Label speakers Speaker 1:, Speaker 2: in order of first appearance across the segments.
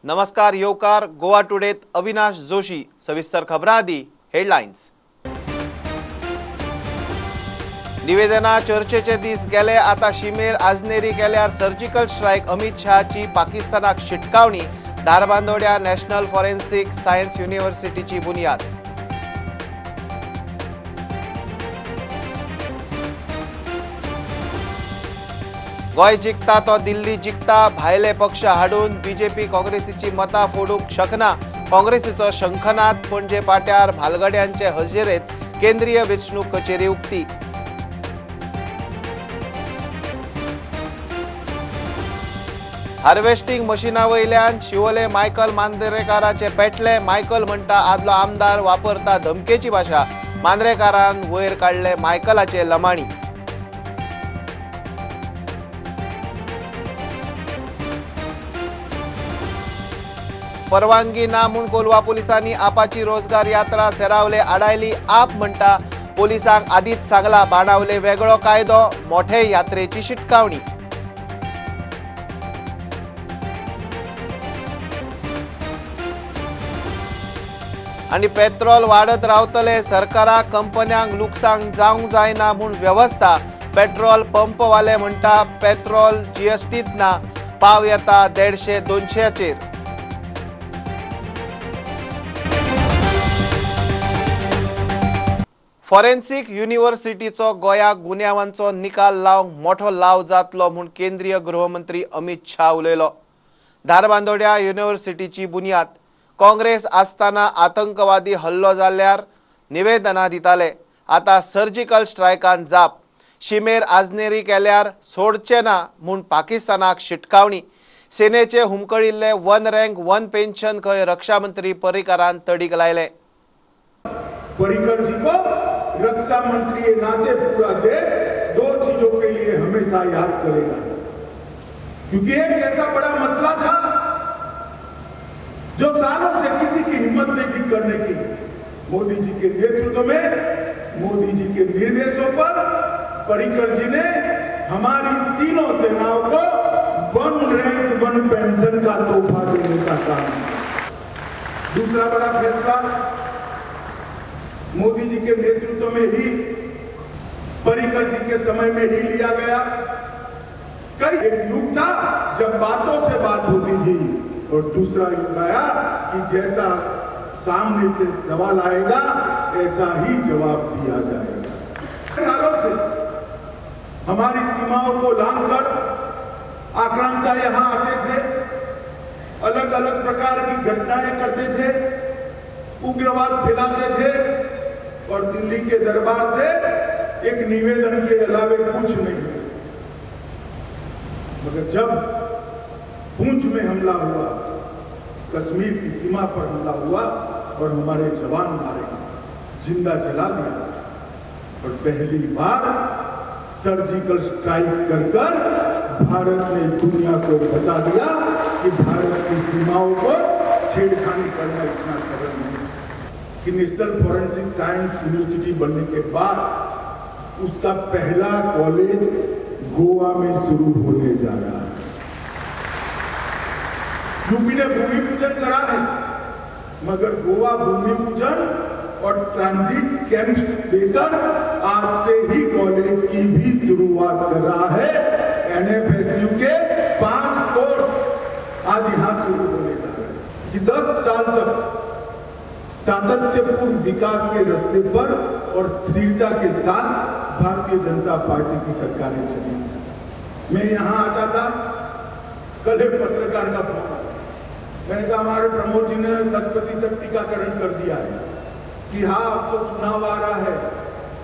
Speaker 1: नमस्कार येवकार गोवा टुडेत अविनाश जोशी। सविस्तर खबरां आदी हेडलायन्स। निवेदना चर्चेचे दीस गेले, आता शिमेर आजनेरी केल्यार सर्जिकल स्ट्रायक। अमित शहाची पाकिस्तानाक शिटकावणी। धारबांदोड्या नॅशनल फॉरेन्सिक सायन्स युनिव्हर्सिटीची बुनियाद। गोंय जिखता तो दिल्ली जिखता, भायले पक्ष हाडून बीजेपी काँग्रेसीची मतां फोडूंक शकना। काँग्रेसीचो शंखनाद। पणजे पाट्यार म्हालगड्यांचे हजेरेंत केंद्रीय वेंचणूक कचेरी उक्ती। हार्वेस्टिंग मशिना वयल्यान शिवोले मायकल मांद्रेकाराचे पेटले। मायकल म्हणटा आदलो आमदार वापरता धमकेची भाशा। मांद्रेकारान वयर काडले मायकलाचे लमाणी। परवानगी ना म्हूण कोलवा पोलिसांनी आपाची रोजगार यात्रा सेरावले आडायली। आप म्हणटा पोलिसांक आदींच सांगला बाणावले वेगळो कायदो, मोठे यात्रेची शिटकावणी। आनी पेट्रोल वाडत रावतले, सरकाराक कंपन्यांक लुकसाण जावंक जायना म्हूण वेवस्था। पेट्रोल पंपवाले म्हणटा पेट्रोल जीएसटीत ना, पाव येता 150-200चेर। फॉरेन्सिक युनिव्हर्सिटीचो गोंयाक गुन्यांवांचो निकाल लावंक मोठो लाव जातलो म्हूण केंद्रीय गृहमंत्री अमित शाह उलयलो। धारबांदोड्या युनिव्हर्सिटीची बुनियाद। काँग्रेस आसतना आतंकवादी हल्लो जाल्यार निवेदनां दिताले, आतां सर्जिकल स्ट्रायकान जाप। शिमेर आजनेरी केल्यार सोडचे ना म्हूण पाकिस्तानाक शिटकावणी। सेनेचे हुमकळिल्ले वन रँक वन पेन्शन खंय रक्षा मंत्री पर्रीकारान तडीक लायले।
Speaker 2: पर्रिकर जी को रक्षा मंत्री के नाते पूरा देश दो चीजों के लिए हमेशा याद करेगा, क्योंकि एक ऐसा बड़ा मसला था जो सालों से किसी की हिम्मत नहीं थी करने की। मोदी जी के नेतृत्व में, मोदी जी के निर्देशों पर पर्रिकर जी ने हमारी तीनों सेनाओं को वन रैंक वन पेंशन का तोहफा देने का काम। दूसरा बड़ा फैसला मोदी जी के नेतृत्व में ही, पर्रिकर जी के समय में ही लिया गया। कई एक युग था जब बातों से बात होती थी और दूसरा युग आया कि जैसा सामने से सवाल आएगा ऐसा ही जवाब दिया जाएगा। सालों से हमारी सीमाओं को लांघकर आक्रांता यहां आते थे, अलग अलग प्रकार की घटनाएं करते थे, उग्रवाद फैलाते थे और दिल्ली के दरबार से एक निवेदन के अलावे कुछ नहीं। मगर जब पूंछ में हमला हुआ, कश्मीर की सीमा पर हमला हुआ और हमारे जवान मारे गए, जिंदा जला दिया और पहली बार सर्जिकल स्ट्राइक कर कर भारत ने दुनिया को बता दिया कि भारत की सीमाओं को छेड़खानी करना इतना सरल नहीं। कि नेशनल फॉरेंसिक साइंस यूनिवर्सिटी बनने के बाद उसका पहला कॉलेज गोवा में शुरू होने जा रहा है। यूपी ने भूमि पूजन करा है, मगर गोवा भूमि पूजन और ट्रांजिट कैंप्स देकर आज से ही कॉलेज की भी शुरुआत कर रहा है। एनएफएसयू के 5 कोर्स आज यहां शुरू होने जा रहे हैं कि 10 साल तक सातत्यपूर्ण विकास के रास्ते पर और स्थिरता के साथ भारतीय जनता पार्टी की सरकारें चली। मैं यहां आता था, कल एक पत्रकार का फोन आया। मैंने कहा हमारे प्रमोद जी ने 100% टीकाकरण कर दिया है कि हाँ अब तो चुनाव आ रहा है।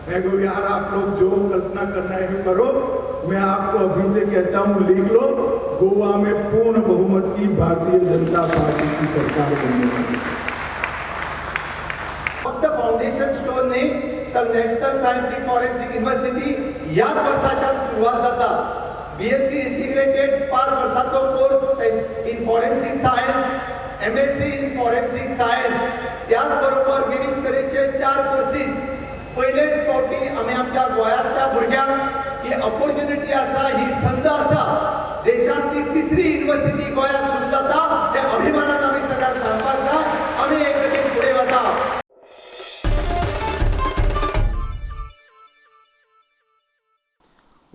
Speaker 2: मैं कहूँ यार आप लोग जो कल्पना करना है करो, मैं आपको अभी से कहता हूँ लिख लो, गोवा में पूर्ण बहुमत की भारतीय जनता पार्टी की सरकार बनने वाली।
Speaker 3: फक्त फाउंडेशन स्टोन न्ही तर नॅशनल सायन्सिक फॉरेन्सिक युनिव्हर्सिटी ह्याच वर्साच्यान सुरवात जाता। बीएससी इंटिग्रेटेड 5 वर्साचो course in forensic science, MSc in forensic science, त्याच बरोबर विविध तरेचे 4 कोर्सीस। पयलेच फावटी आमी आमच्या गोंयांतल्या भुरग्यांक ही ऑपॉर्च्युनिटी आसा, ही संद आसा। देशांतली तिसरी युनिव्हर्सिटी गोंयांत सुरू जाता हे अभिमानान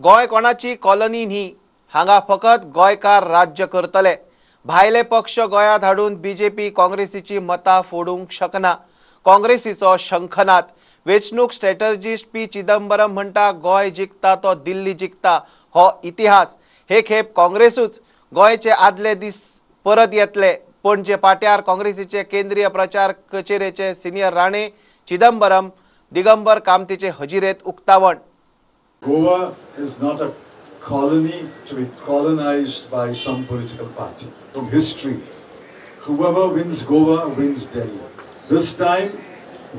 Speaker 1: गोंय कोणाची कॉलनी न्ही, हांगा फकत गोंयकार राज्य करतले। भायले पक्ष गोंयांत हाडून बीजेपी काँग्रेसीची मतां फोडूंक शकना। काँग्रेसीचो शंखनाद। वेंचणूक स्ट्रॅटजिस्ट पी चिदंबरम म्हणटा गोंय जिखता तो दिल्ली जिखता, हो इतिहास। हे खेप काँग्रेसूच गोंयचे आदले दीस परत येतले। पणजे पाट्यार काँग्रेसीचे केंद्रीय प्रचार कचेरेचे सिनियर राणे चिदंबरम दिगंबर कामतीचे हजिरेत उक्तावण।
Speaker 4: Goa is not a colony to be colonized by some political party. From history, whoever wins Goa wins Delhi. This time,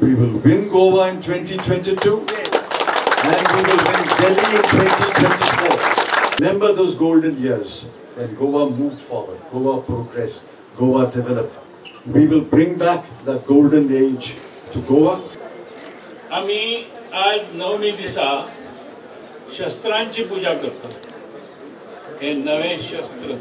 Speaker 4: we will win Goa in 2022 and we will win Delhi in 2024. Remember those golden years when Goa moved forward, Goa progressed, Goa developed. We will bring back that golden age to Goa.
Speaker 5: आमी आज नवमी दिसा शस्त्रांची पूजा करतो। हे नवे शस्त्र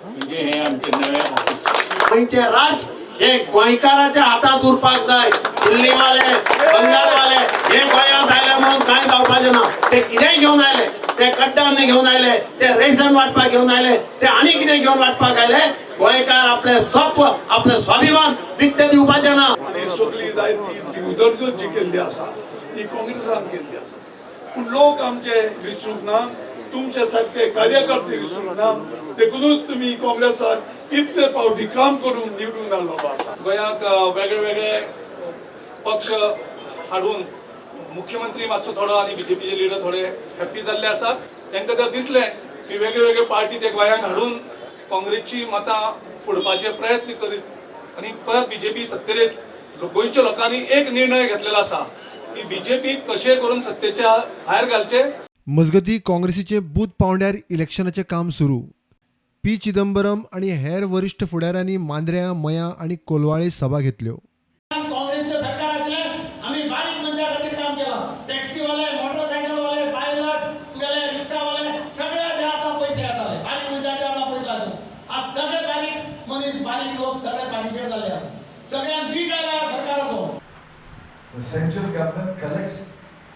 Speaker 5: म्हणजे हे आमचे नवे ऑफिस।
Speaker 6: गोंयचे राज हे गोंयकाराच्या हातात उरपाक जाय। दिल्लीवाले बंगालवाले हे गोंयांत आयले म्हणून कांय जावपाचें ना। ते कितेंय घेवन आयले, ते कड्डांनी घेवन आयले, ते रेशन वाटपाक घेवन आयले, ते आनी कितें घेवन वाटपाक आयले। गोंयकार आपले स्वत्व आपले स्वाभिमान विकते दिवपाचे ना।
Speaker 7: आनी सगळी जायती उदरगत जी केल्ली आसा ती काँग्रेसान केल्ली आसा, पूण लोक आमचे विसरूंक ना, तुमचे सारके कार्यकर्ते विसरूंक ना, देखूनच तुमी काँग्रेसाक इतले फावटी काम करून निवडून घाललो आसा।
Speaker 8: गोंयांत वेगळे वेगळे पक्ष हाडून मुख्यमंत्री मातसो थोडो आनी बीजेपीचे लिडर थोडे हॅप्पी जाल्ले आसात। तांकां जर दिसलें की वेगळे वेगळे पार्टी ते गोंयांत हाडून काँग्रेसची मतां फोडपाचे प्रयत्न करीत आनी परत बीजेपी सत्तेर गोंयच्या लोकांनी एक निर्णय घेतलेलो आसा की बीजेपी कशें करून सत्तेच्या भायर घालचे।
Speaker 9: मजगती काँग्रेसीचे बूथ पावंड्यार इलेक्शनाचें काम सुरू। पी चिदंबरम आनी हेर वरिश्ठ फुडाऱ्यांनी मांद्र्यां, मयां आनी कोलवाळे सभा घेतल्यो।
Speaker 10: काँग्रेसचें सरकार आसलें आमी बारीक मनशां खातीर काम केलां। टॅक्सीवाले, मोटरसायकलवाले, पायलट, तुगेले रिक्षावाले सगळ्याच्या हातांत पयशे येताले, बारीक मनशाच्या हातांत पयशे आसून आज सगळे बारीक मनीस, बारीक लोक सगळे बारीकशे जाल्ले आसा। सगळ्यांक वीट आयला सरकाराचो।
Speaker 4: The central government collects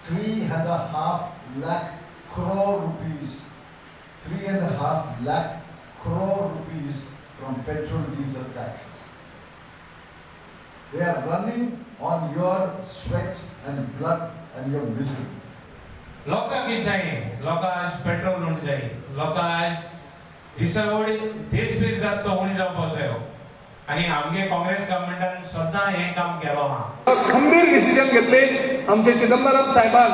Speaker 4: 3.5 lakh crore rupees, 3.5 lakh crore rupees from petrol diesel taxes. They are running on your sweat and blood and your misery.
Speaker 11: लोकांक कितें जाय? लोकांक आज पेट्रोल उणें जाय, लोकांक आज दिसावडी देशभर जाता तो उणें जावपाक जायो आनी आमगे काँग्रेस गव्हर्मेंटान सद्दां हें काम केलो आहा।
Speaker 8: खंबीर डिसिजन घेतले आमचे चिदंबरम साहेबान,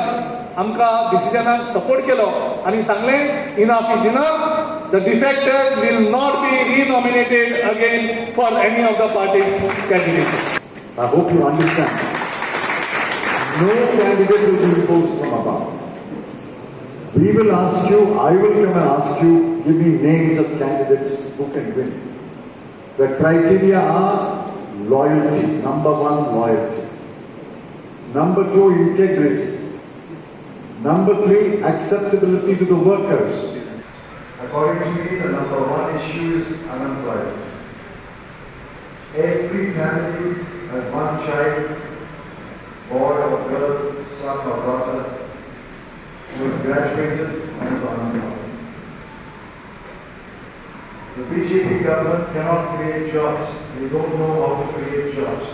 Speaker 8: आमकां डिसिजनाक सपोर्ट केलो आनी सांगलें enough is enough, the defectors will not be renominated again for any of the parties candidate.
Speaker 4: I hope you understand. No candidate will be imposed from above. We will ask you, I will come and ask you, give me names of candidates who can win. The criteria are loyalty, number one, loyalty. Number two, integrity. Number three, acceptability to the workers. According to me, the number one issue is unemployment. Every family has one child, boy or girl, son or daughter, who has graduated and is unemployed. The BJP government cannot create jobs. They don't know how to create jobs.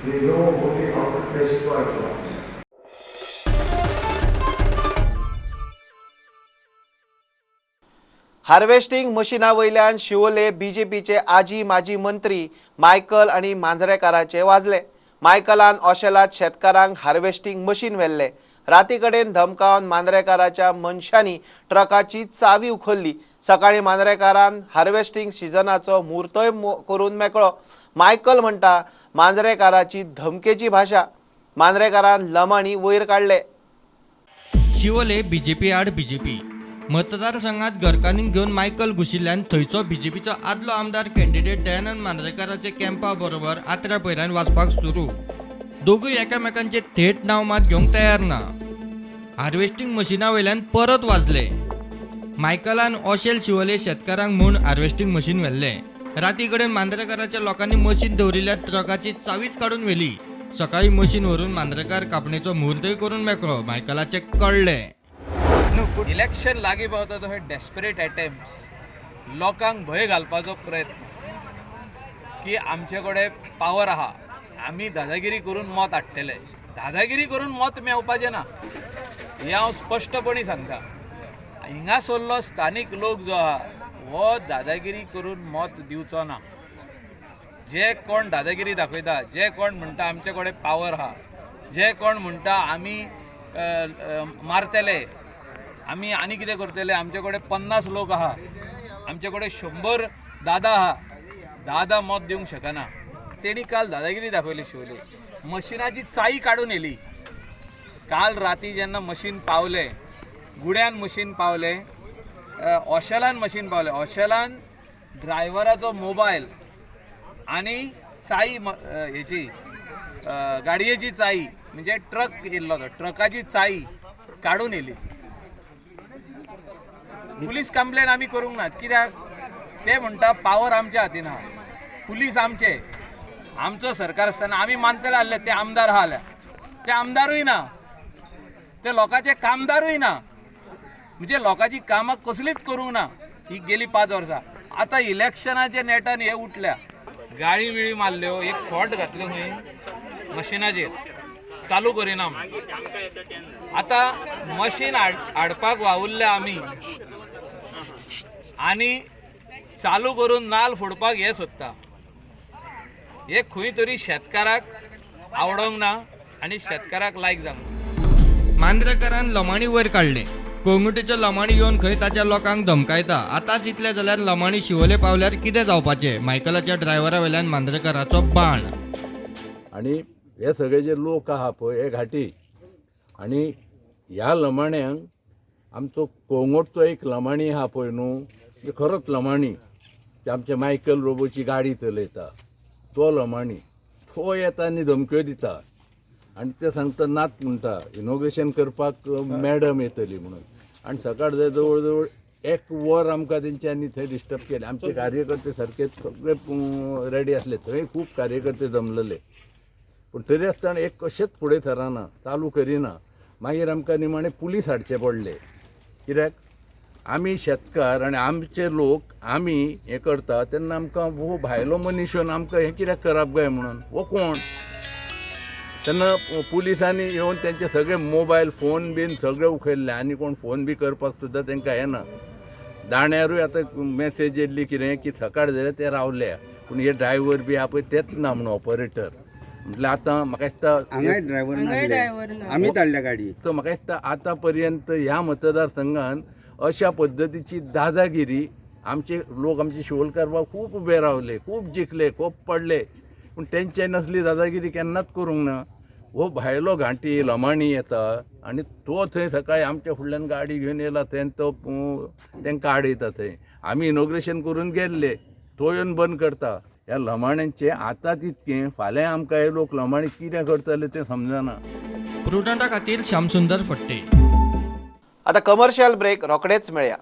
Speaker 4: They know only how to destroy jobs.
Speaker 1: Harvesting मशिना वयल्यान शिवोले बीजेपीचे आजी माजी मंत्री Michael आनी मांजरेकाराचे वाजले। मायकलान ओशेलात शेतकारांक harvesting machine व्हेल्ले। राती कडेन धमकावन मांद्रेकाराच्या मनशांनी ट्रकाची चावी उखल्ली। सकाळी मांद्रेकारान हार्वेस्टिंग सिजनाचो मुहूर्तय करून मेकळो। मायकल म्हणटा मांद्रेकाराची धमकेची भाशा। मांद्रेकारान लमाणी वयर काडले।
Speaker 12: शिवोले बीजेपी आड बीजेपी मतदारसंघात घरकान्नीक घेवन मायकल घुशिल्ल्यान थंयचो बीजेपीचो आदलो आमदार कॅन्डिडेट दयानंद मांद्रेकाराचे कॅम्पा बरोबर आत्र्या पयऱ्यान वाजपाक सुरू। दोगूय एकामेकांचे थेट नांव मात घेवंक तयार ना। हार्वेस्टिंग मशिना वयल्यान परत वाजले। मायकलान ओशेल शिवोले शेतकारांक म्हूण हार्वेस्टिंग मशीन व्हेल्लें। राती कडेन मांद्रेकाराच्या लोकांनी मशीन दवरिल्ल्या ट्रकाची चावीच काडून व्हेली। सकाळी मशीन व्हरून मांद्रेकार कापणेचो मुहूर्तय करून मेकळो। मायकलाचें कळ्ळें।
Speaker 13: न्हू, इलेक्शन लागीं पावता तो हे डेस्परेट अटेम्प्ट्स, लोकांक भंय घालपाचो प्रयत्न की आमचे कडेन पावर आहा, आमी दादागिरी करून मत हाडटले. दादागिरी करून मत मेळपाचें ना हें हांव स्पश्टपणी सांगता. हिंगासरलो स्थानीक लोक जो आहा हो दादागिरी करून मत दिवचो ना. जे कोण दादागिरी दाखयता, जे कोण म्हणटा आमचे कडेन पावर आहा, जे कोण म्हणटा आमी मारतले, आमी आनी कितें करतले, आमचे कडेन 50 लोक आहा, आमचे कडेन 100 दादा आहा, दादा मत दिवंक शकना. तेणी काल दादागिरी दाखयली. शिवोले मशिनाची चाई काडून येली. काल राती जेन्ना मशीन पावलें, गुड्यान मशीन पावलें, ओशेलान मशीन पावलें, ओशेलान ड्रायव्हराचो मोबायल आनी चाई हेची गाडयेची चाई म्हणजे ट्रक येयल्लो तो ट्रकाची चाई काडून येली. पुलीस कंप्लेन आमी करूंक ना, कित्याक ते म्हणटा पावर आमच्या हातीन आहा, पुलीस आमचे, आमचो सरकार आसतना आमी मानतले आसले ते आमदार आहा जाल्यार ते आमदारूय ना, ते लोकांचे कामदारूय ना, म्हणजे लोकांची कामां कसलीच करूंक ना ही गेली 5 वर्सां. आतां इलेक्शनाच्या नेटान हे उठल्या, गाळी बिळी मारल्यो, एक खोट घातली खंय मशिनाचेर, चालू करिना. आतां मशीन हाडपाक वावुरल्या आमी आनी चालू करून नाल फोडपाक हे सोदता. हे खंय तरी शेतकाराक आवडोंक ना आनी शेतकाराक लायक जावंक ना.
Speaker 12: मांद्रेकरान लमाणी वयर काडले. कळंगुटेचो लमाणी येवन खंय ताच्या लोकांक धमकायता. आतांच इतलें जाल्यार लमाणी शिवोले पावल्यार कितें जावपाचें? मायकलाच्या ड्रायव्हरा वेल्यान मांद्रेकराचो बाण.
Speaker 14: आनी हे सगळे जे लोक आहा पळय हे घाटी आनी ह्या लमाण्यांक आमचो कळंगूटचो एक लमाणी आहा पळय न्हू, खरोच लमाणी, आमचे मायकल रोबोची गाडी चलयता तो लमाणी, तो येता आनी धमक्यो दिता आनी ते सांगता नात म्हणटा इनोग्रेशन करपाक मॅडम येतली म्हणून. आनी सकाळ जवळ जवळ 1 वर आमकां तेंच्यांनी थंय डिस्टर्ब केले. आमचे कार्यकर्ते सारके सगळे रेडी आसले, थंय खूब कार्यकर्ते जमलेले, पूण तरी आसतना एक कशेंच फुडें सरना, चालू करिना. मागीर आमकां निमाणे पुलीस हाडचे पडले, कित्याक आमी शेतकार आनी आमचे लोक आमी हें करता तेन्ना आमकां हो भायलो मनीस येवन आमकां हें कित्याक करप काय म्हणून, हो कोण? तेन्ना पुलिसांनी येवन तेंचे सगळे मोबायल फोन बीन सगळे उखल्ले आनी कोण फोन बी करपाक सुद्दां तेंकां येना. दाण्यारूय आतां मॅसेज येयल्ली कितें की सकाळ जाल्यार ते रावले, पूण हे ड्रायव्हर बी आहा पळय तेच ना म्हणून ऑपरेटर. म्हटल्यार आतां म्हाका दिसता
Speaker 15: आमी धाडल्या गाडी,
Speaker 14: तर म्हाका दिसता आतां पर्यंत ह्या मतदारसंघान अशा पद्दतीची दादागिरी आमचे लोक, आमचे शिवोलकार बाब खूब उबे रावले, खूब जिखले, खूब पडले, पूण तेंचे नसली दादागिरी केन्नाच करूंक ना. हो भायलो घांटी लमाणी येता आनी तो थंय सकाळी आमच्या फुडल्यान गाडी घेवन येयला थंय, तो तेंकां आडयता थंय. आमी इनोग्रेशन करून गेल्ले, तो येवन बंद करता. ह्या लमाण्यांचे आतां तितकें, फाल्यां आमकां हे लोक लमाणी कितें करतले तें समजना.
Speaker 12: प्रुडंटा खातीर श्यामसुंदर फट्टे.
Speaker 1: आता कमर्शियल ब्रेक, रोखडेच मेळया.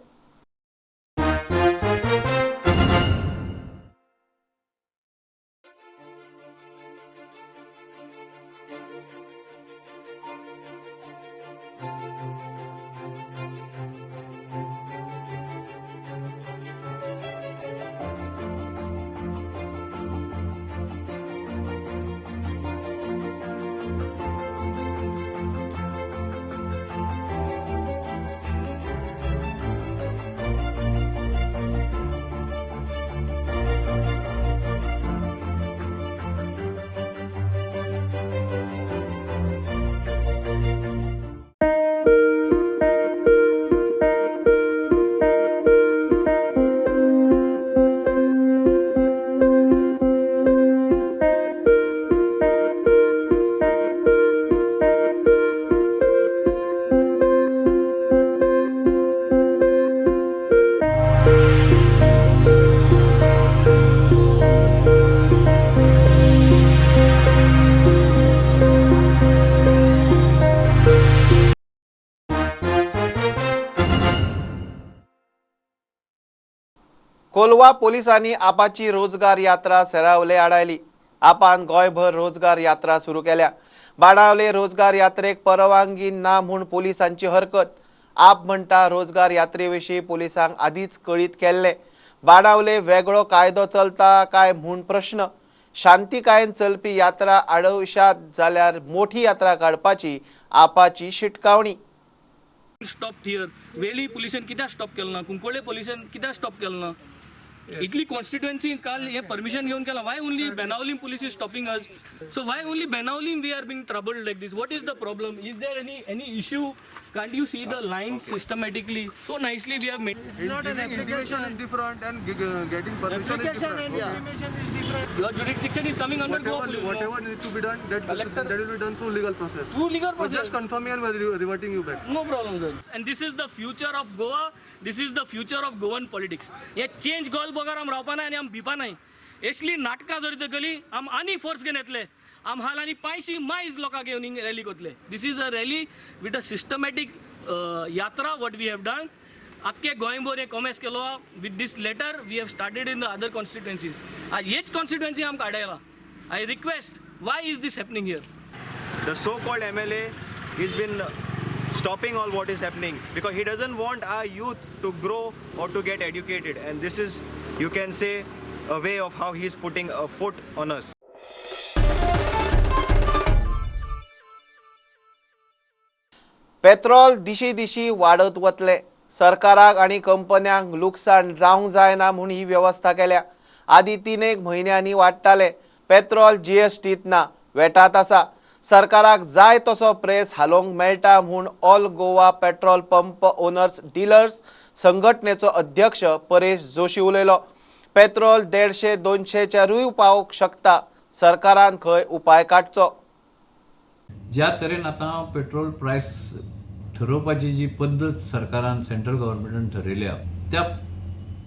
Speaker 1: कोलवा पोलिसांनी आपाची रोजगार यात्रा सेरावले आडायली. आपान गोंयभर रोजगार यात्रा सुरू केल्या. बाणावले रोजगार यात्रेक परवानगी ना म्हूण पोलिसांची हरकत. आप म्हणटा रोजगार यात्रे विशीं पुलिसांक आदींच कळीत केल्लें। बाणावले वेगळो कायदो चलता काय म्हूण प्रश्न। शांतिकायेन चलपी यात्रा आडवशात जाल्यार मोठी यात्रा काडपाची आपाची शिटकावणी।
Speaker 16: स्टॉप here वेली पुलिसेन कित्याक स्टॉप केलं ना, कुंकळ्ळे पुलिसेन कित्याक स्टॉप केलं ना, इतली कॉन्स्टिट्युएन्सी काल हे परमिशन घेवन केला। Why only Benaulim police is stopping us? So why only Benaulim we are being troubled like this? What is the problem? Is there any issue? Can't you see the line systematically so nicely we have made?
Speaker 17: It's not an application is different and getting permission is different.
Speaker 16: And is different. Your jurisdiction is coming under Goa police.
Speaker 17: Whatever needs to be done, that will be done through legal process.
Speaker 16: Through legal process.
Speaker 17: We're just confirming and we're reverting you back.
Speaker 16: No problem, sir. And this is the future of Goa. This is the future of Goan politics. ये change गोल बगर आम रावपा नाय आनी आम भिपा नाय। असली नाटकां जरी तर केली आम आनी फोर्स घेवन येतले। आम हाल आनी 500 मायज लोकांक घेवन रॅली करतले। This is a rally with a systematic yatra what we have done. आख्खे गोंयभर हे कॉमेस केलो। With this letter we have started in the other constituencies. आज हेच कॉन्स्टिट्युएन्सी आमकां आडायला। I request, why is this happening here?
Speaker 18: The so called MLA is been stopping all what is happening because he doesn't want our youth to grow or to get educated, and this is, you can say, a way of how he is putting a foot on us.
Speaker 1: Petrol दिशी दिशी वाडत वतले। सरकाराक आनी कंपन्यांक लुकसाण जावंक जायना म्हूण ही वेवस्था केल्या। आदी 3-1 म्हयन्यांनी वाडटाले। पेट्रोल जीएसटीत ना, वेटात आसा। सरकाराक जाय तसो प्रेस हालोवंक मेळटा म्हूण all Goa petrol pump owners dealers संघटनेचो अध्यक्ष परेश जोशी उलयलो। पेट्रोल 150-200 पावंक शकता, सरकारान खंय उपाय काडचो।
Speaker 19: ज्या तरेन आतां पेट्रोल प्रायस ठरोवपाची जी पद्दत सरकारान सेंट्रल गव्हर्मेंटान ठरयल्या त्या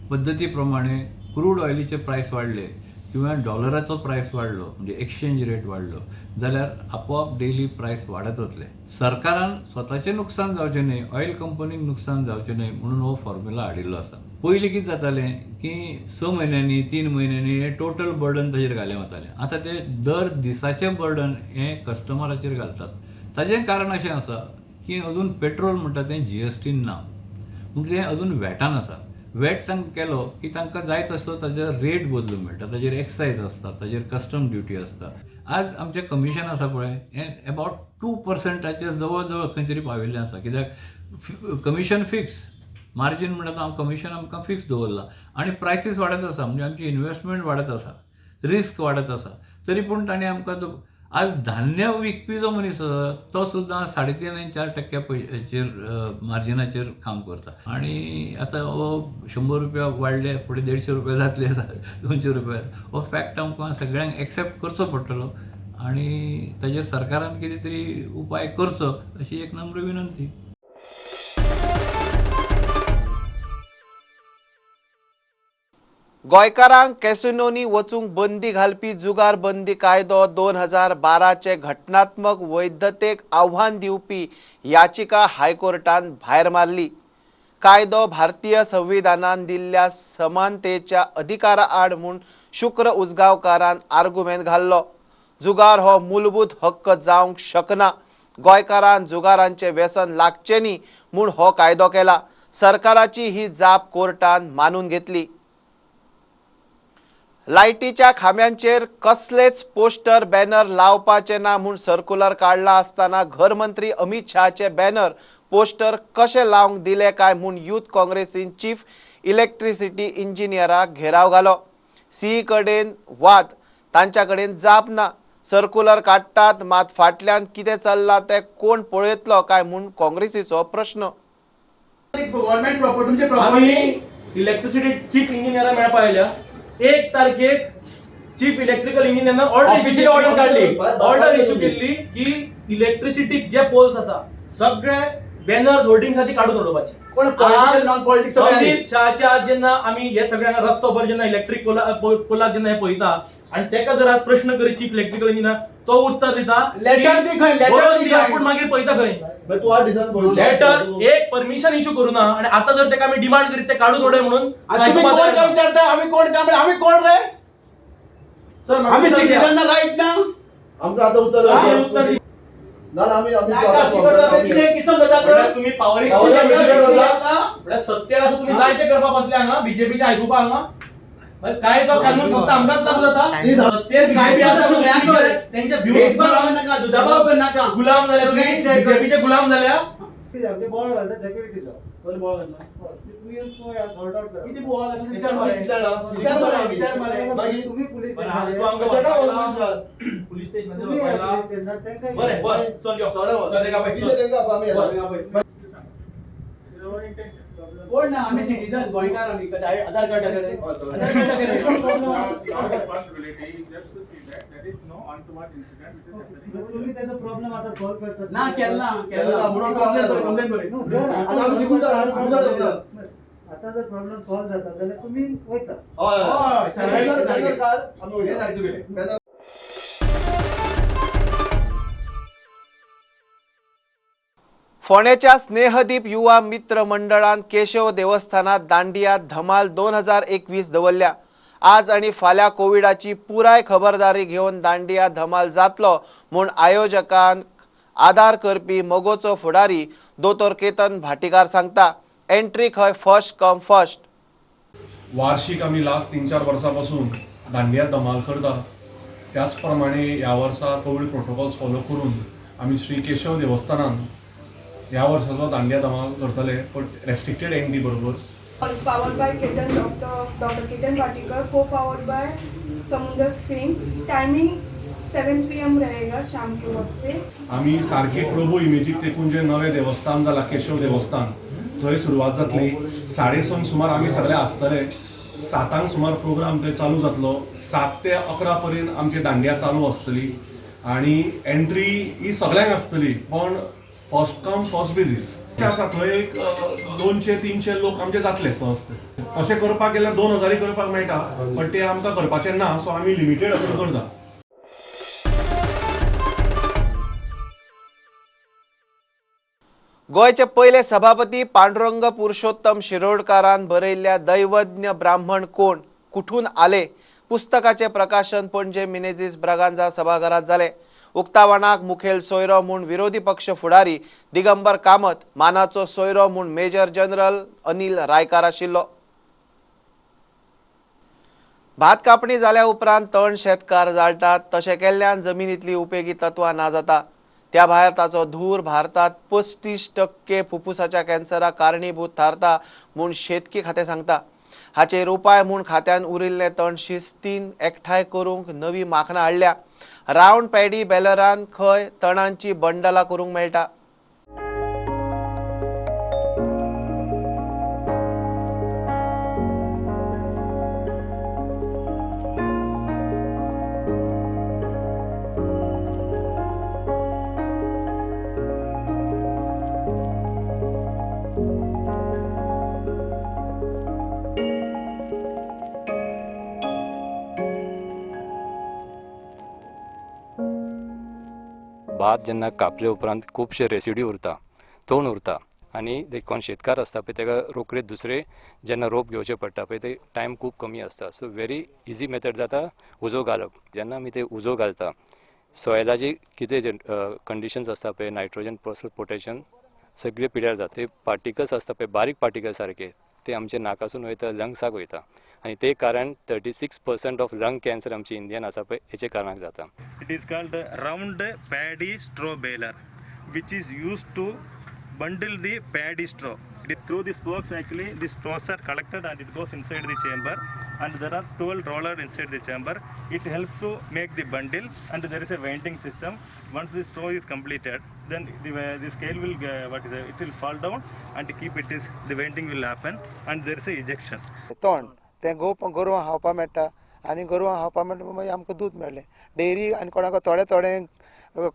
Speaker 19: पद्दती प्रमाणे क्रूड ऑयलीचे प्रायस वाडले किंवा डॉलराचो प्रायस वाडलो म्हणजे एक्सचेंज रेट वाडलो जाल्यार आपोआप डेली प्रायस वाडत वतले। सरकारान स्वताचें नुकसान जावचें न्हय, ऑयल कंपनीक नुकसान जावचें न्हय म्हणून हो फॉर्म्युला हाडिल्लो आसा। पयलीं कितें जातालें की 6 म्हयन्यांनी 3 म्हयन्यांनी हें टोटल बर्डन ताजेर घालें वतालें। आतां ते दर दिसाचें बर्डन हें कस्टमराचेर घालतात। ताजें कारण अशें आसा की अजून पेट्रोल म्हणटा तें जीएसटीन ना, म्हणजे तें अजून वॅटान आसा। वॅट तांकां केलो की तांकां जाय तसो ताजेर रेट बदलूंक मेळटा, ताजेर एक्सायज आसता, ताजेर कस्टम ड्युटी आसता। आज आमचें कमिशन आसा पळय हें अबावट 2%चेर जवळ जवळ खंय तरी पाविल्लें आसा। कित्याक कमिशन फिक्स मार्जीन म्हणटा हांव कमिशन आमकां फिक्स दवरलां आनी प्रायसीस वाडत आसा, म्हणजे आमची इन्वेस्टमेंट वाडत आसा, रिस्क वाडत आसा। तरी पूण ताणें आमकां आज धान्य विकपी जो मनीस आसा तो सुद्दां 3.5 आनी 4% पयशाचेर मार्जिनाचेर काम करता। आनी आतां हो 100 रुपया वाडले, फुडें 150 रुपया जातले, 200 रुपया, हो फॅक्ट आमकां सगळ्यांक एक्सेप्ट करचो पडटलो आनी ताजेर सरकारान कितें तरी उपाय करचो अशी एक नम्र विनंती।
Speaker 1: गोंयकारांक कॅसिनोनी वचूंक बंदी घालपी जुगार बंदी कायदो 2012चे घटनात्मक वैधतेक आव्हान दिवपी याचिका हायकोर्टान भायर मारली। कायदो भारतीय संविधानान दिल्ल्या समानतेच्या अधिकारा आड म्हूण शुक्र उजगांवकारान आर्गुमेंत घाल्लो। जुगार हो मूलभूत हक्क जावंक शकना, गोंयकारान जुगारांचें व्यसन लागचें न्ही म्हूण हो कायदो केला। सरकाराची ही जाप कोर्टान मानून घेतली। लायटीच्या खांब्यांचेर कसलेच पोस्टर बॅनर लावपाचे ना म्हूण सर्कुलर काडला आसतना घरमंत्री अमित शहाचे बॅनर पोस्टर कशे लावंक दिले काय म्हूण यूथ काँग्रेसीन चीफ इलेक्ट्रिसिटी इंजिनियराक घेराव घालो। सीई कडेन वाद, तांच्या कडेन जाप ना। सर्कुलर काडटात मात फाटल्यान कितें चल्लां तें कोण पळयतलो काय म्हूण काँग्रेसीचो प्रश्न।
Speaker 20: इलेक्ट्रिसिटी चीफ इंजिनियरा मेळपा आयल्या। 1 तारखेक चीफ इलेक्ट्रिकल इंजिनियरान ऑर्डर काडली, ऑर्डर इश्यू केल्ली की इलेक्ट्रिसिटी जे पोल्स आसा सगळे बॅनर्स होर्डिंग साठी काडून उडोवपाचे। अमित शहाच्या जेन्ना आमी हे सगळ्यांना रस्तो भर जेन्ना इलेक्ट्रीक पोलाक जेन्ना हे पळयता आनी तेका जर आज प्रश्न करी चीफ इलेक्ट्रिकल इंजिनियर तो उत्तर दिता
Speaker 3: लेटर दी खंय, लेटर दी
Speaker 20: पूण मागीर पळयता खंय लेटर एक परमिशन इश्यू करू ना आनी आतां जर तेका आमी डिमांड करीत ते काडून उडय म्हणून
Speaker 3: तुम्ही कोण काय विचारता? आमी कोण काय आमी कोण रे सर? आमी सिटीजन राईट ना? आमकां आतां उत्तर. ना आमी
Speaker 20: तुम्ही पावरी सत्तेर आसा, तुम्ही जाय ते करपाक बसले हांगा बीजेपीचे आयकुपा हांगा काय तो कानून फक्त आमकांच लागू जाता. सत्तेर बीजेपी आसा, तेंच्या गुलाम जाल्या, तुम्ही बीजेपीचे गुलाम जाल्या. पुलीस स्टेशन
Speaker 3: कोण ना आमी सिटीजन गोंयकार, आमी आधार कार्ड. तुम्ही त्याचा प्रॉब्लेम आता सॉल्व करतात ना? केला केला कंप्लेन बरे. आता जर प्रॉब्लेम सॉल्व जाता जाल्यार तुमी वयता. हय हय.
Speaker 1: फोंड्याच्या स्नेहदीप युवा मित्र मंडळान केशव देवस्थानात दांडिया धमाल 2021 दवरल्या. आज आणि फाल्यां कोविडाची पुराय खबरदारी घेवन दांडिया धमाल जातलो म्हूण आयोजकांक आदार करपी मगोचो फुडारी दोतोर केतन भाटीकार सांगता. एंट्री खंय फर्स्ट कम फर्स्ट.
Speaker 21: वार्षिक आमी लास्ट 3-4 वर्सां पासून दांडिया धमाल करता. त्याच प्रमाणे ह्या वर्सा कोविड प्रोटोकॉल्स फॉलो करून आमी श्री केशव देवस्थानान ह्या वर्साचो दांडिया धमाल करतले, पण रेस्ट्रिक्टेड एंट्री बरोबर.
Speaker 22: Powered by Ketan doctor Ketan Bhatikar, co powered by Samundar Singh. Timing 7 PM रहेगा शाम के वक्त पे.
Speaker 21: आमी सारके प्रभू इमेजीक तेकून जे नवें देवस्थान जाला केशव देवस्थान थंय सुरवात जातली. 6:30 सुमार आमी सगळे आसतले. 7 सुमार प्रोग्राम थंय चालू जातलो. 7 ते 11 पर्यंत आमची दांडिया चालू आसतली आनी एंट्री ही सगळ्यांक आसतली, पण फर्स्ट कम फर्स्ट बेजीस आसा. थंय एक 200-300 लोक आमचे जातले सहज. तशें करपाक गेल्यार 2000 करपाक मेळटा, पण ते आमकां करपाचें ना, सो आमी लिमिटेड अशें करता.
Speaker 1: गोंयचे पयले सभापती पांडुरंग पुरुषोत्तम शिरोडकारान बरयल्ल्या दैवज्ञ ब्राह्मण कोण कुठून आले पुस्तकाचे प्रकाशन पणजे मिनेझिस ब्रागांझा सभाघरात जाले. उक्तावणाक मुखेल सोयरो म्हूण विरोधी पक्ष फुडारी दिगंबर कामत, मानाचो सोयरो म्हूण मेजर जनरल अनिल रायकार आशिल्लो. भात कापणी जाल्या उपरांत तण शेतकार जाळटात, तशें केल्ल्यान जमिनींतली उपेगी तत्वां ना जाता. त्या भायर ताचो धूर भारतात 35% फुफ्फुसाच्या कॅन्सराक कारणीभूत थारता म्हूण शेतकी खातें सांगता. हाचेर उपाय म्हूण खात्यान उरिल्लें तण शिस्तीन एकठांय करूंक नवी माखनां हाडल्या. रावंड पॅडी बॅलरान खंय तणांची बंडलां करूंक मेळटा.
Speaker 23: भात जेन्ना कापले उपरांत खुबशे रेसिड्यू उरता, तण उरता आनी कोण शेतकार आसता पळय ताका रोखडे दुसरे जेन्ना रोप घेवचें पडटा पळय ते टायम खूब कमी आसता. सो व्हेरी इजी मेथड जाता उजो घालप. जेन्ना आमी ते उजो घालता सॉयलाची कितें कंडिशन्स आसता पळय नायट्रोजन प्लस पोटॅशियम सगळे पिड्यार जाता. ते पार्टिकल्स आसता पळय बारीक पार्टिकल्स सारके ते आमच्या नाकासून वयता लंग्साक वयता आनी ते कारण 36% ऑफ लंग कॅन्सर आमची इंडियन आसा पळय हेचे कारणाक जाता.
Speaker 24: It is called round paddy straw baler which is used to bundle the paddy straw. Through this box actually the straws are collected and it goes inside the chamber and there are 12 rollers inside the chamber. It helps to make the bundle and there is a winding system. Once the straw is completed, then the scale will it will fall down and keep it is the winding will happen and there is a ejection.
Speaker 25: तण तें गोरवां खावपाक मेळटा आनी गोरवां खावपाक मेळटा मागीर आमकां दूद मेळ्ळें. डेयरी आनी कोणाक थोडे थोडे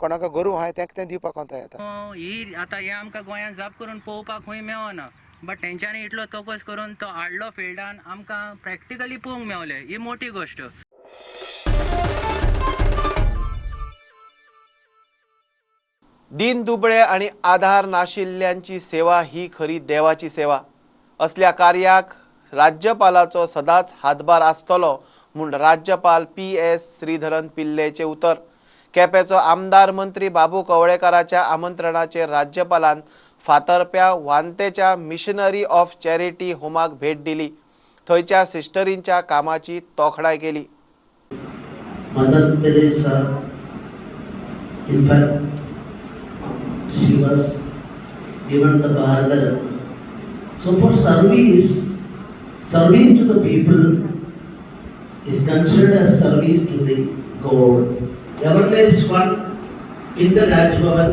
Speaker 25: कोणाक गोरवां आहाय तेंका तें दिवपाक कोता येता.
Speaker 26: ही आतां हें आमकां गोंयांत जाप करून पळोवपाक खंय मेळना, बट तेंच्यांनी इतलो तोकस करून तो हाडलो फिल्डान आमकां प्रॅक्टिकली पळोवंक मेवलें, ही मोठी गोश्ट.
Speaker 1: दीन दुबळे आनी आधार नाशिल्ल्यांची सेवा ही खरी देवाची सेवा. असल्या कार्याक राज्यपालाचो सदांच हातभार आसतलो म्हूण राज्यपाल PS Sreedharan पिल्लेचे उतर. केपेंचो आमदार मंत्री बाबू कवळेकाराच्या आमंत्रणाचेर राज्यपालान फातर्प्या वांतेच्या मिशनरी ऑफ चॅरिटी होमाक भेट दिली. थंयच्या सिस्टरींच्या कामाची तोखणाय केली.
Speaker 2: Mother Teresa, in fact, she was given the Bharat Ratna. So for service, service to the people is considered as service to the God. Governor's Fund in the Raj Bhavan,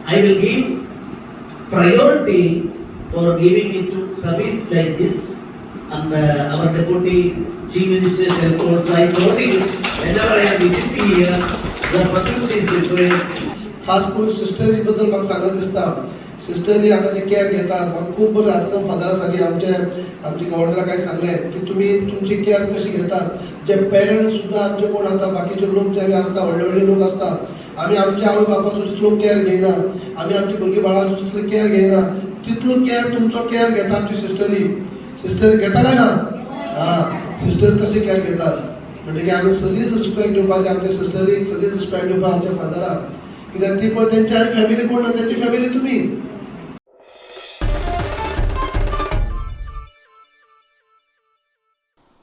Speaker 2: I will give priority for giving it to service like this. And our Deputy Chief Minister help also, I told him whenever I am visiting here, the facility is required.
Speaker 5: खास करून सिस्टरी बद्दल म्हाका सांगत दिसता. सिस्टरी हांगा जे care घेतात म्हाका खूब बरें. आतां फादर आसा आमचे आमचे गव्हर्नराक काय सांगलें की तुमी तुमची केअर कशी घेतात. जे पेरंट्स सुद्दां आमचे कोण आतां बाकीचे लोक जे आसता व्हडले व्हडले लोक आसता, आमी आमच्या आवय बापाचो जितलो केअर घेयना, आमी आमच्या भुरगीं बाळाचो जितलो केअर घेयना तितलो केअर तुमचो केअर घेता आमची सिस्टरी. सिस्टर घेता काय ना? हां, सिस्टर कशी केअर घेतात म्हणटकीर आमी सदींच रिस्पेक्ट दिवपाचें आमच्या सिस्टरीक, सदींच रिस्पेक्ट दिवपाक आमच्या फादराक, कित्याक ती पळय तेंची आनी फॅमिली कोण ना, तेंची फॅमिली तुमी.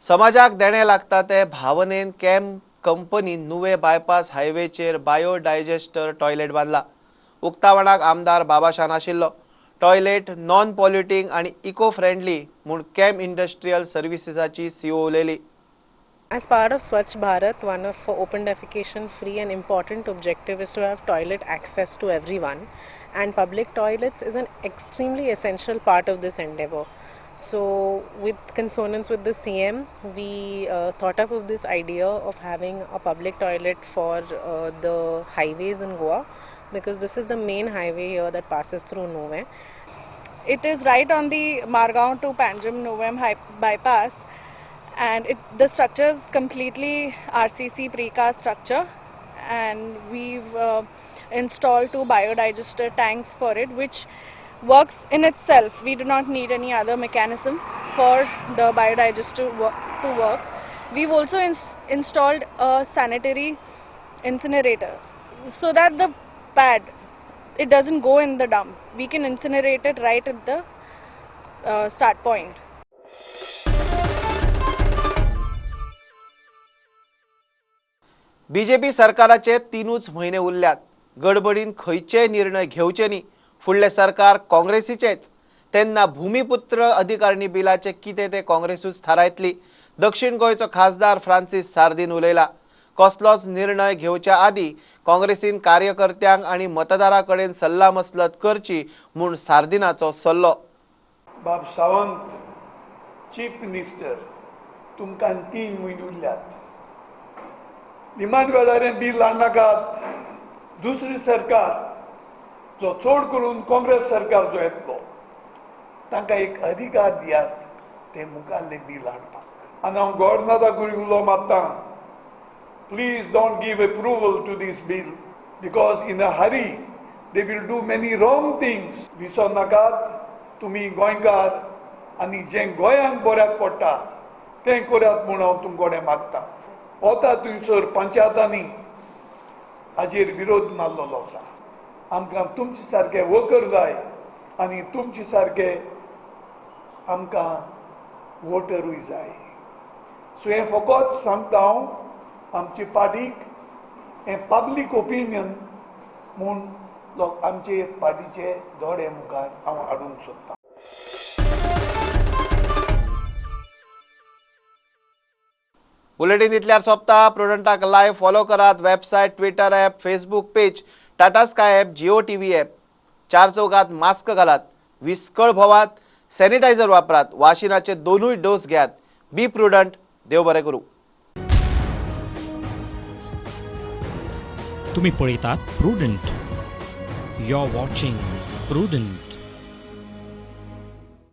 Speaker 1: समाजाक देणें लागता ते भावनेन कॅम कंपनी नुवे बायपास हायवेचेर बायोडायजेस्टर टॉयलेट बांदला. उक्तावणाक आमदार बाबाशान आशिल्लो. टॉयलेट नॉन पॉल्युटींग आनी इको फ्रेंडली म्हूण कॅम इंडस्ट्रियल सर्विसीसाची सीओ उलयली.
Speaker 6: As part of Swachh Bharat, one of open defecation free and important objective is to have toilet access to everyone, and public toilets is an extremely essential part of this endeavor. So with consonance with the CM, we thought up of this idea of having a public toilet for the highways in Goa, because this is the main highway here that passes through Nuvem.
Speaker 7: It is right on the Margao to Panjim Nuvem bypass, and the structure is completely RCC precast structure, and we've installed 2 biodigester tanks for it, which works in itself. We do not need any other mechanism for the biodigester to work. We've also installed a sanitary incinerator so that the pad, it doesn't go in the dump. We can incinerate it right at the start point.
Speaker 1: BJP सरकाराचे 3 म्हयने उरल्यात. गडबडीन खंयचेय निर्णय घेवचे न्ही. फुडलें सरकार काँग्रेसीचेच, तेन्ना भूमिपुत्र अधिकारणी बिलाचे कितें तें काँग्रेसूच थारायतली. दक्षिण गोंयचो खासदार फ्रांसीस सार्दीन उलयला. कसलोच निर्णय घेवच्या आदीं काँग्रेसीन कार्यकर्त्यांक आनी मतदारां कडेन सल्लामसलत करची म्हूण सार्दिनाचो सल्लो.
Speaker 9: बाब सावंत चीफ मिनिस्टर, तुमकां 3 म्हयने उरल्यात. निमाण वेळार बील हाडनाकात. दुसरी सरकार जो चड करून काँग्रेस सरकार जो येतलो तांकां एक अधिकार दियात ते मुखारले बील हाडपाक. आनी हांव गव्हर्नराकूय उलो मारता, please don't give approval to this bill, because in a hurry they will do many wrong things. विसर नाकात तुमी गोंयकार आनी जें गोंयांक बऱ्याक पडटा तें करात म्हूण हांव तुमचे कडेन मागता. वता थंयसर पंचायतांनी हाजेर विरोध मारलेलो आसा. आमकां तुमचे सारके वर्कर जाय आनी तुमचे सारके आमकां वोटरूय जाय. सो हें फकत सांगता हांव आमचे पार्टीक, हें पब्लीक ओपिनियन म्हूण लोक आमचे पार्टीचे दोळे मुखार हांव हाडूंक सोदतां.
Speaker 1: बुलेटीन इतल्यार सोंपता. प्रुडंटाक लायव्ह फॉलो करात. Website, Twitter app, Facebook page, Tata Sky app, Jio TV app. 4 चौगात mask घालात, विस्कळ भोवात, सॅनिटायझर वापरात, वाशिनाचे 2 डोस घेयात. बी प्रुडंट. देव बरें करूं.
Speaker 10: तुम्ही पळयतात Prudent. You are watching Prudent.